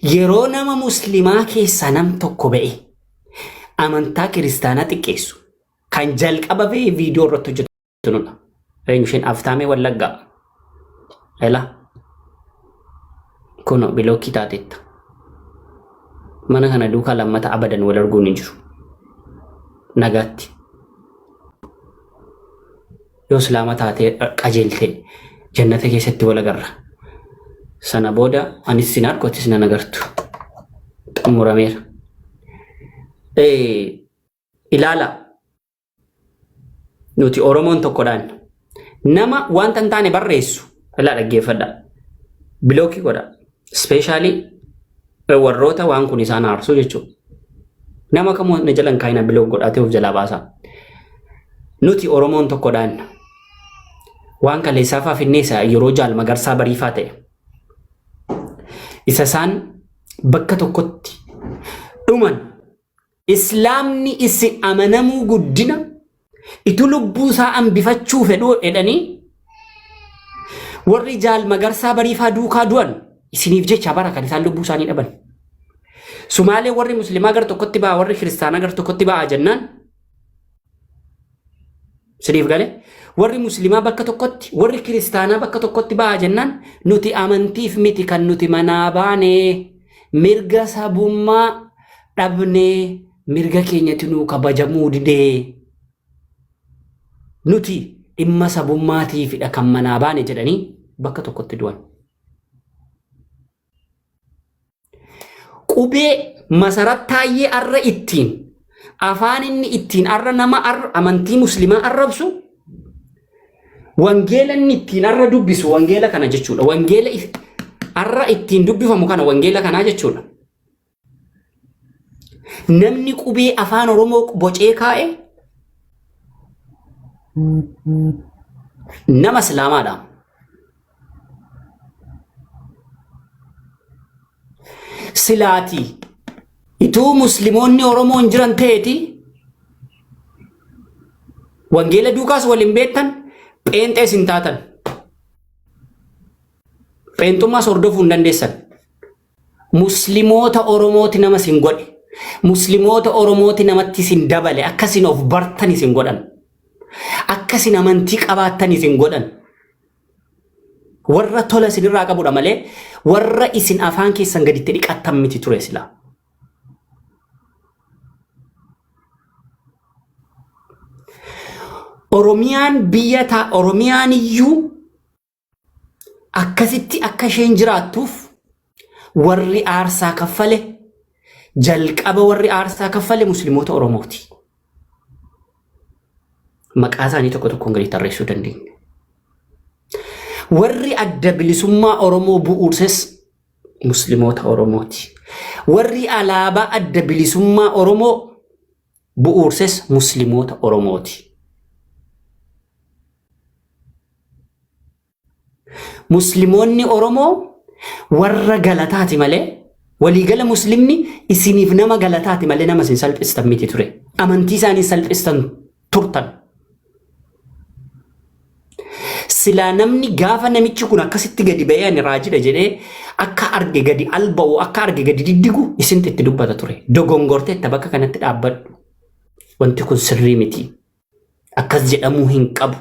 Yeroo nama muslimaa keessaa nam tokko ba'e amantaa kiristaanaa xiqqeessu kan jalqaba ba'e viidiyoo irratti hojjetu nudha. Eenyu isheen Aftaamee Wallaggaa. Ela kuno bilookii taateetta. Mana kana duukaa lammata abadan wal arguun hin jiru. Nagaatti. Yoo islaama taatee qajeelte jannata keessatti wal agarra. Sana booda anis sin argu atis nan agartu. Xumurameera. Ilaala nuti Oromoon tokkodhaan nama wanta hin taane barreessu ilaa dhaggeeffadha. Bilookii godha. Ispeeshaalii warroota waan kun isaan aarsu jechuudha. Nama kamuu na jalan kaayina bilook godhaatee of jalaa baasaa. Nuti Oromoon tokkodhaan waan kaleessaa faa finneessa yeroo jaal magarsaa bariifaa ta'e. Isa isaan bakka tokkotti dhuman Islaamni isin amanamuu guddina itu lubbuu isaa ambifachuu fedhuu jedhanii warri jaal magarsaa bariifaa duukaa du'an isiniif jecha bara kan isaan lubbuu isaanii dhaban. Sumaalee warri musliimaa gara tokkotti ba'a warri kiristaanaa gara tokkotti ba'a jennaan isiniif gale warri musliimaa bakka tokkotti warri kiristaanaa bakka tokkotti ba'a jennaan nuti amantiif miti kan nuti manaa baane mirga sabummaa dhabnee mirga keenyatti nuu kabajamuu didee nuti dhimma sabummaatiifidha kan manaa baane jedhanii bakka tokkotti du'an. Qubee Masarat Taayyee arra ittiin afaan inni ittiin arra nama arra amantii muslimaa arrabsu wangeela inni ittiin arra dubbisu wangeela kana jechuudha. Wangeela arra ittiin dubbifamu kana wangeela kanaa jechuudha. Namni qubee afaan Oromoo bocee kaa'e nama Islaamaadha. Silaatii ituu musliimoonni Oromoon jiran ta'eeti wangeela duukaas wal hin beektan pheenxees hin taatan. Pheenxummaas hordofuu hin dandeessan. Muslimoota Oromooti nama sin godhe. Muslimoota Oromooti namatti sin dabale. Akka isin of bartan isin godhan. Akka isin amantii qabaattan isin godhan. Warra tola isinirraa qabudha malee warra isin afaan keessan gaditti dhiqattan miti ture silaa. Oromiyaan biyya taa Oromiyaan iyyuu Akkasitti akka isheen jiraattuuf warri aarsaa kaffale jalqaba warri aarsaa kaffale musliimoota Oromooti. Maqaa isaanii tokko tokkoon gadi tarreessuu dandeenya. Warri adda bilisummaa Oromoo bu'uurses musliimoota Oromooti. Warri alaabaa adda bilisummaa Oromoo bu'uurses musliimoota Oromooti. Muslimoonni Oromoo warra galataati malee waliigala muslimni isiniif nama galataati malee nama isin salphistan miti ture. Amantii isaanii salphistan turtan. Silaa namni gaafa namichi kun akkasitti gadi ba'ee ani raajidha jedhee akka arge gadi alba'u akka arge gadi diddigu isintu itti dubbata ture. Dogongorteetta bakka kanatti dhaabbadhu. Wanti kun sirrii miti. Akkas jedhamuu hin qabu.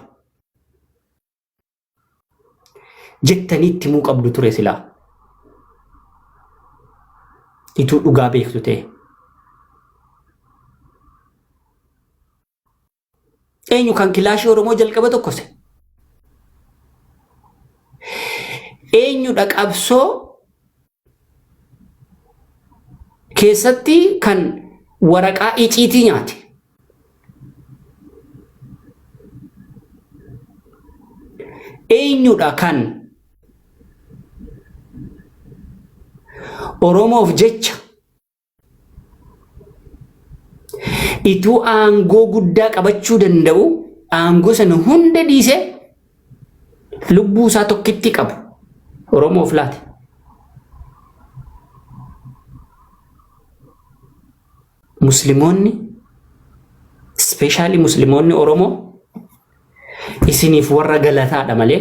Jettanii itti himuu qabdu ture silaa. Ituu dhugaa beektu ta'e. Eenyu kan kilaashii Oromoo jalqaba tokkose? Eenyudha qabsoo keessatti kan waraqaa iciitii nyaate? Eenyudha kan Oromoof jecha Ituu aangoo guddaa qabachuu danda'u aangoo sana hunda dhiisee lubbuu isaa tokkitti qabu Oromoof laate. Muslimoonni ispeeshaalii muslimoonni Oromoo isiniif warra galataadha malee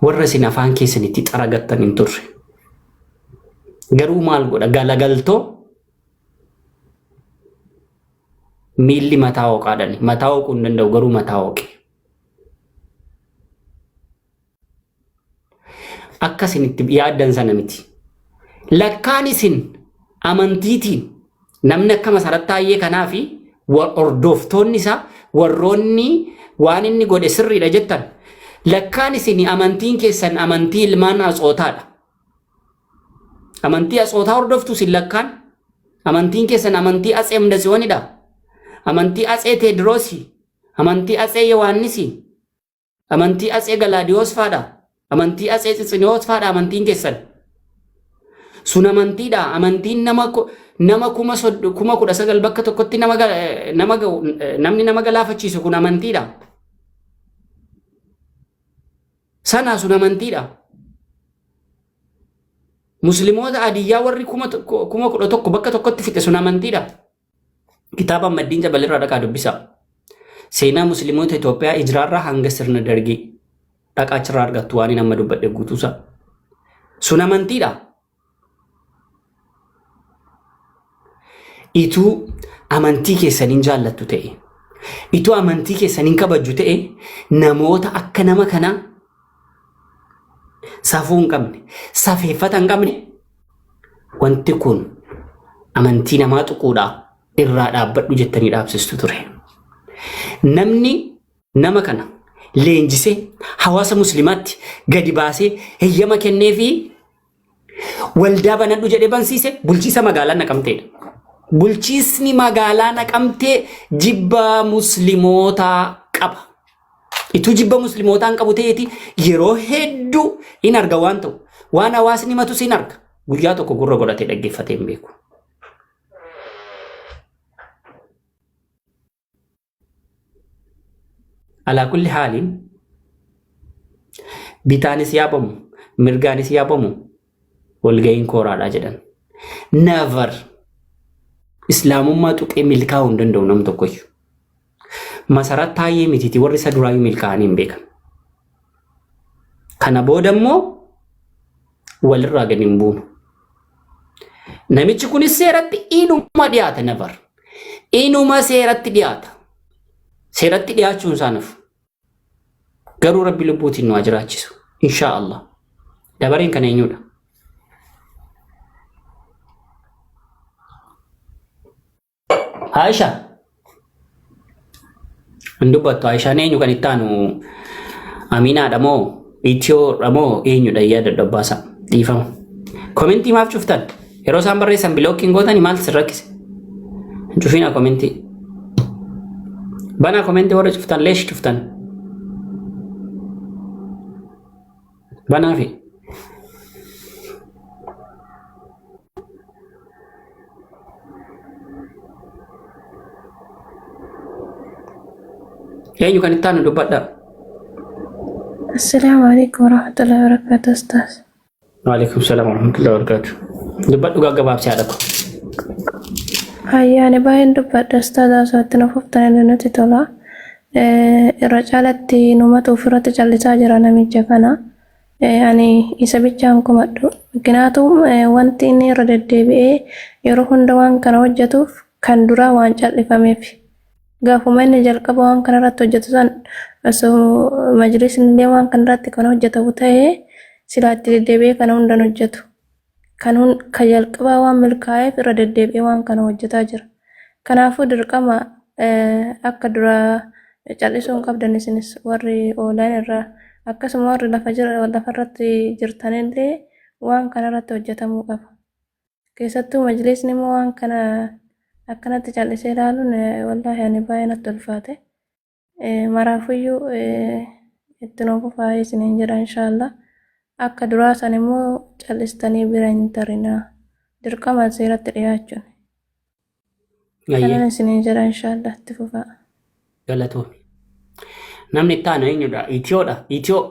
warra isin afaan keessanitti xaragattan hin turre. Garuu maal godha galagaltoo miilli mataa hooqaadhani. Mataa hooquu hin danda'u garuu mataa hooqe. Akka isin itti yaaddan sana miti. Lakkaan isin amantiitiin namni akka Masarat Taayyee kanaa fi hordoftoonni isaa warroonni waan inni godhe sirriidha jettan lakkaan isin amantiin keessan amantii ilmaan atsootaadha. Amantii atsootaa hordoftu isin lakkaan amantiin keessan amantii Atsee Amdatsiyoonidha. Amantii Atsee Teediroosii, amantii Atsee Yohaannisii, Amantii Atsee Galaadiyoos faadha. Amantii Atsee Tsitsiniyoos faadha amantiin keessan. Sun amantiidha. Amantiin nama 19,000 bakka tokkotti nama ga'u namni nama galaafachiisu kun amantiidha. Sanaa sun amantiidha. Musliimoota adiyyaa warri 11,000 bakka tokkotti fixe sun amantiidha. Kitaaba Ahmaddiin Jabal irraa dhaqaa dubbisaa. Seenaa Musliimoota Itoophiyaa Ijraarraa hanga sirna Dargii dhaqaa achirraa argattu waan inni amma dubbadhe guutuusaa. Sun amantiidha. Ituu amantii keessaniin jaallattu ta'e, ituu amantii keessaniin kabajju ta'e, namoota akka nama kanaa safuu hin qabne, safeeffata hin qabne, wanti kun amantii namaa tuquudha irraa dhaabbadhu jettanii dhaabsistu ture. Namni nama kana leenjisee hawaasa musliimaatti gadi baasee heyyama kennee fi waldaa banadhu jedhee bansiise bulchiisa magaalaa Naqamteedha. Bulchiisni magaalaa Naqamtee jibba muslimootaa qaba. Ituu jibba muslimootaa hin qabu ta'eeti yeroo hedduu hin arga waan ta'u. Waan hawaasni himatus hin arga. Guyyaa tokko gurra godhatee dhaggeeffatee hin beeku. Alaa kulli haaliin bitaanis yaabamu mirgaanis yaabamu walga'iin kooraadha jedhan. Never islaamummaa tuqee milkaa'uu hin danda'u nam tokkoyyuu. Masarat Taayyee mitiiti warri isa duraayyuu milkaa'anii hin beekan. Kana booda immoo walirraa gadi hin buunu. Namichi kunis seeratti inuma dhiyaata never. Inuma seeratti dhiyaata. Seeratti dhiyaachuun isaa nuuf. Garuu Rabbi lubbuutiin nu haa jiraachisu. Inshaa Allah. Dabareen kan eenyudha? Aisha. Hin dubbattu Aishaan eenyu kan itti aanu Aminaadha moo Itiyoodha moo eenyudha yaada dadhabbaasa dhiifama. Komentii maaf cuftan? Yeroo isaan barreessan bilookiin gootani maal sin rakkise? Hin cufiina komentii. Banaa komentii warra cuftan leesh cuftan. Banaa fi. Eenyu kan itti aanu dubbadhaa. Assalaamu alaikum warahmatullahi wabarakatuh ustaz. Waalaikum salaam warahmatullahi wabarakatuh. Dubbadhu gaggabaabsi haadha koo. Ayyaani baay'een dubbadha ustaz haasawatti nuuf uftan nutti tola. Irra caalatti numatu ofirratti callisaa jira namicha kana. Ani isa bichaan komadhu. Mikinaatu wanti inni irra deddeebi'ee yeroo hunda waan kana hojjetuuf kan duraa waan callifameef. Gaafuma inni jalqaba waan kana irratti hojjetu san osoo majlisni illee waan kana irratti kan hojjetamu ta'ee silaa itti deddeebi'ee kana hunda hin hojjetu. Kan ka jalqabaa waan milkaa'eef irra deddeebi'ee waan kana hojjetaa jira. Kanaafuu dirqama akka duraa cal'isuu hin qabdan isinis warri oolan irraa akkasuma warri lafa jira lafa irratti jirtanillee waan kana irratti hojjetamuu qaba. Keessattuu majlisni immoo waan kana akkanatti cal'isee ilaaluun wallaahi ani baay'ee natti ulfaate. Maraafuyyuu itti nuu fufaa isiniin jedha inshaallah. Akka duraa san immoo cal'istanii bira hin tarinaa. Dirqama seeratti dhiyaachuun. Kanan isiniin jedha inshaallah itti fufaa. Galatoomi. Namni itti aanu eenyudha? Itiyoodha. Itiyoo.